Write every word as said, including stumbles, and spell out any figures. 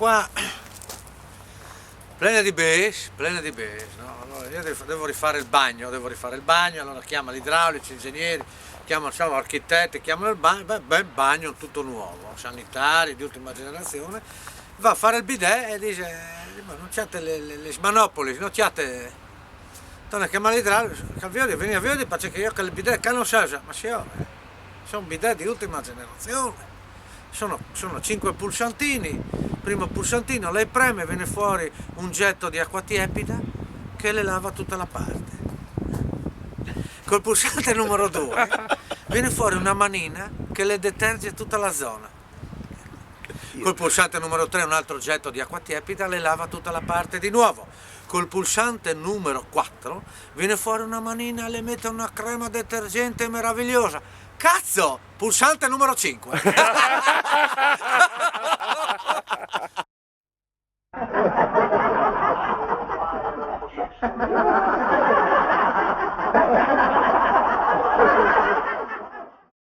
Qua, plena di bêçs, plena di bêçs, no? Allora io devo, devo rifare il bagno, devo rifare il bagno, allora chiama l'idraulico, i ingegneri, chiama, insomma, architetti, chiama il bagno, beh, bel bagno, tutto nuovo, sanitario, di ultima generazione, va a fare il bidet e dice: "Ma non c'è le, le, le manopole, non c'è?" Torna a chiamare l'idraulico, che vedi, veni a vedere, perché io che il bidet qua non serve. Ma signore, sono bidet di ultima generazione. Sono, sono cinque pulsantini. Primo pulsantino, lei preme, viene fuori un getto di acqua tiepida che le lava tutta la parte. Col pulsante numero due viene fuori una manina che le deterge tutta la zona. Col pulsante numero tre un altro getto di acqua tiepida le lava tutta la parte di nuovo. Col pulsante numero quattro viene fuori una manina e le mette una crema detergente meravigliosa. Cazzo! Pulsante numero cinque.